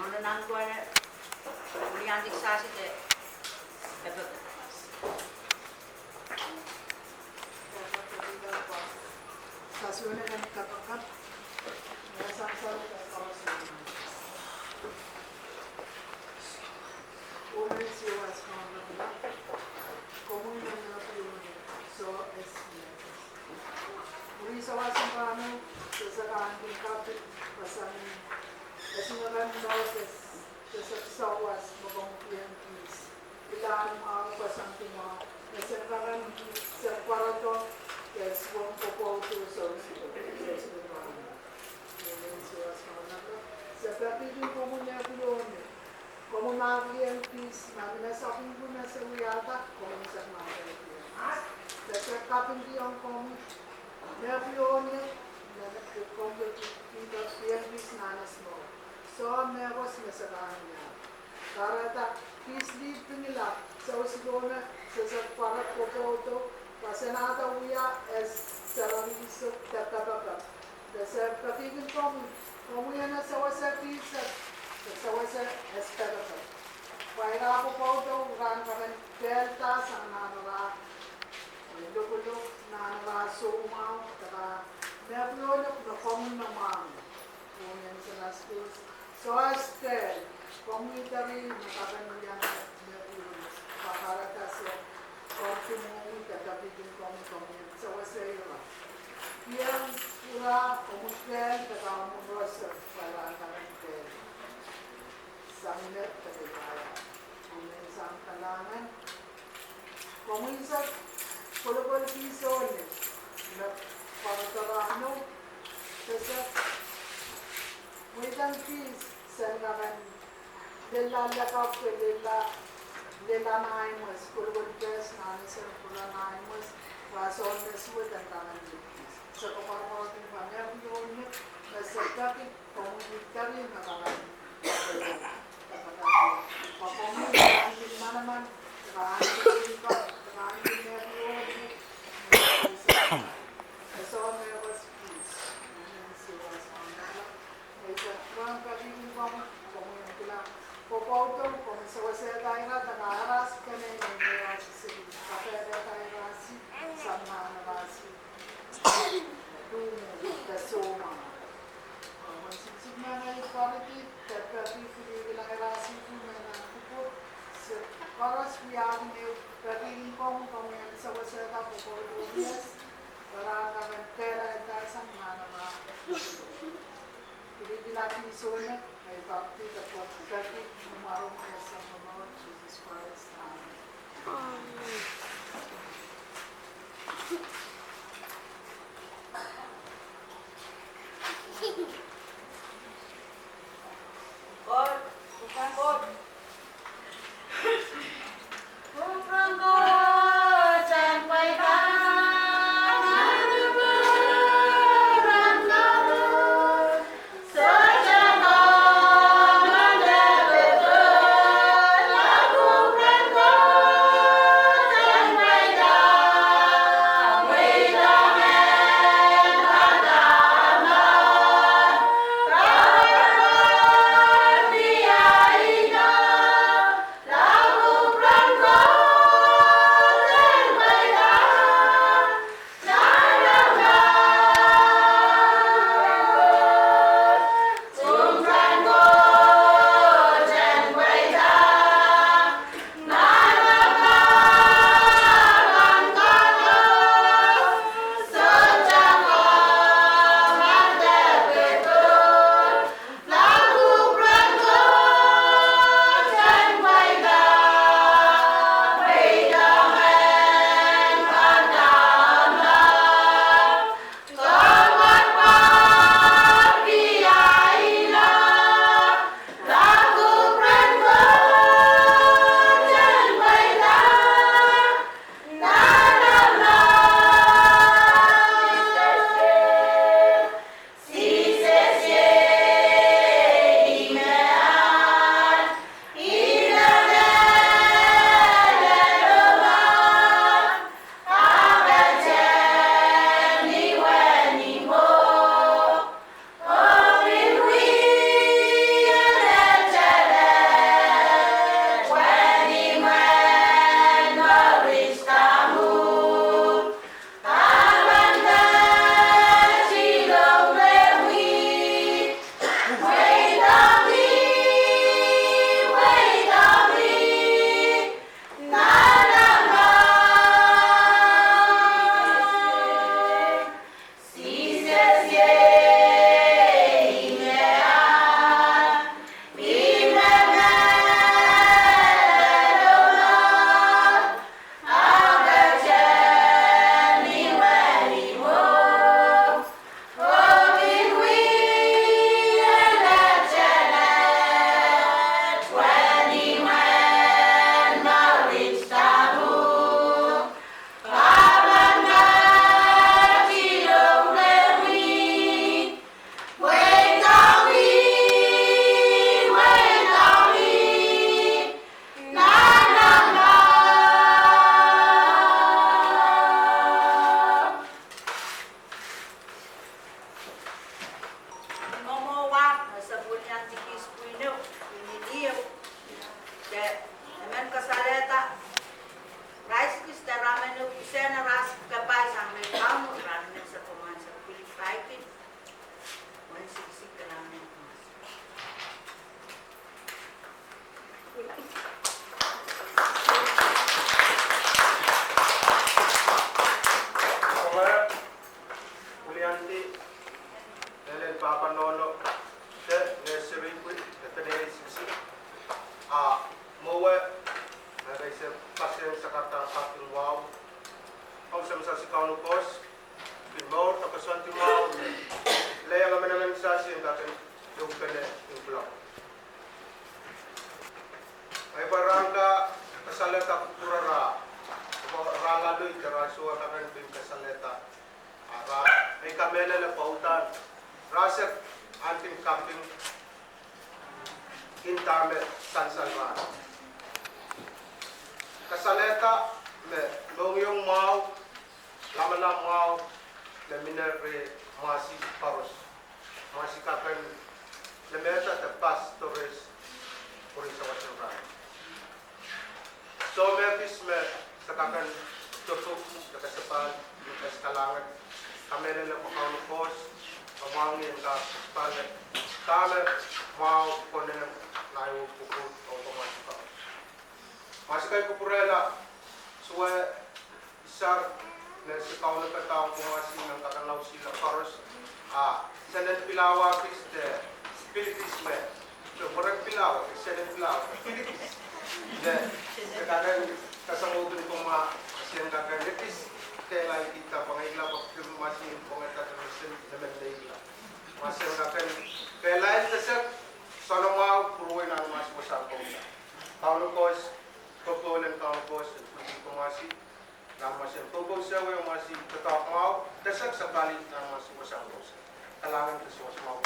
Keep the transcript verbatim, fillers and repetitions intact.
Nan kuhne, ulian diksasit e, e pek. Sasiwene kan kapakap, me sansal kan kawasan. Omen siwas kaun lapalap, komwi me me pione, soh es me. Mwuri sawas en rahno, se sehse kan kin kapit, pasang, e sehse kan no, se sehse sawas me komwi kin kis. Ilan mwahu pasang kumwahu, me se kan kis, se pwarodo, ke suwed pwopwoud sohte, sohte rahno. Omen siwas kaun lapalap, se peki kin komwi me pione. Komwi me kin kis, ma mine sapwung me se wiahda, komwi me se mahsanih. Se sehse kapingki ong komwi, me pione, me komwi me kin kis nan ahmw mour. Soh mehkos me se kan wiahda. Kahrehda, kis lih pingila, se sehse kan, se sehse pwarodo pwopwoud, pwe se nda wia, e sehse rarikisou, de kapakap. De se peki kin komwi, komwi me sewese kis, se sewese es kapakap. Pwe ira pwopwoud rahn kamen kehlda sang nan ira, e lokolok nan ira soumwahu, de ka me pione me komwi me mwahngih. Omen siwas, soh es kehl, komwi tari me kapen wiahda me pione, pwe kahrehda se, komwi me, de peki kin komwi, komwi me sewese ira. Pwe ira, komwi kehl, de ka omwi roson, pwe rahn kamen kehl. Sang met de peki ira. Omen sang kalahngan. Komwi unsek kolokol kis oh nek, me pwarodo rahno, se sehse mweidohng kis, sen kamen lella lakapw, lella, lella nan imwes, kolokol kis nan ese pwurodo nan imwes, pwe sohte suwed en kamen kis. Se koapworopworki pwe me pione, me se peki, komwi tari me kamen. Pwe komwi me ahneki manaman, de ka ahneki limpoak, de ka ahneki me pione, me sohte, e sohte mehkos kis. Omen siwas kaun lapalap, me se peki kin komwi, komwi me kihla pwopwoud, komwi sewesehda ira, de ka arail kenen me ira sihsiki, kapehdehda ira sihk, sang nan ira sihk. Duhme, de soumwahu. Komwi siksik me ngehi pwaridi, de peki pil kihla ira sihk me nan kupwur, se koaros wiahki me peki kin komwi, komwi me sewesehda pwopwoud, pwe rahn kamen kehlailda sang nan ira. Pil kihla kis oh nek, ngehi pwaridi de peki ni mwaren Kaun Sounkomour Sises Krais. Amen. kaping, kin dahme sansal mahn. Kasalehda me mohngiong mwahu, lamalam mwahu, me mihmi rehn mwahsi koaros. Mwahsi kakan lemehda de pastores, pwurin sawas en rahn. Soh me kis me se kakan topuk de kasapahl, me kis kalahngan, kamehlele me Kauno Koht, me mwahngih en kak pale, dahme mwahu konehng nan ehu pwukat ong mwahsi koaros. Mwahsi kei kupwurehla, sue, isar, me se kaunopada ong mwahsi nan kakan laud sihla koaros, a, senen pilawa kis de, pil kis me, de mweren pilawa, de senen pilawa, de pil kis. De, de kakan kasamwohkin pwomwa, sen kakan ekis, kehlailkihda pwangehla pwukat mwahsi en pwangehda de sen nemen leila. Mwahsi en kakan kehlail kesek, soanamwahu pwuruwei nan mwahsi wasahn koula. Kauno Koht, popohl en Kauno Koht, en pwukat mwahsi, nan mwahsi en koukous sewese mwahsi, doadoahk mwahu, kesek sapwali nan mwahsi wasahn koula. Kalahngan de sawas mwahu.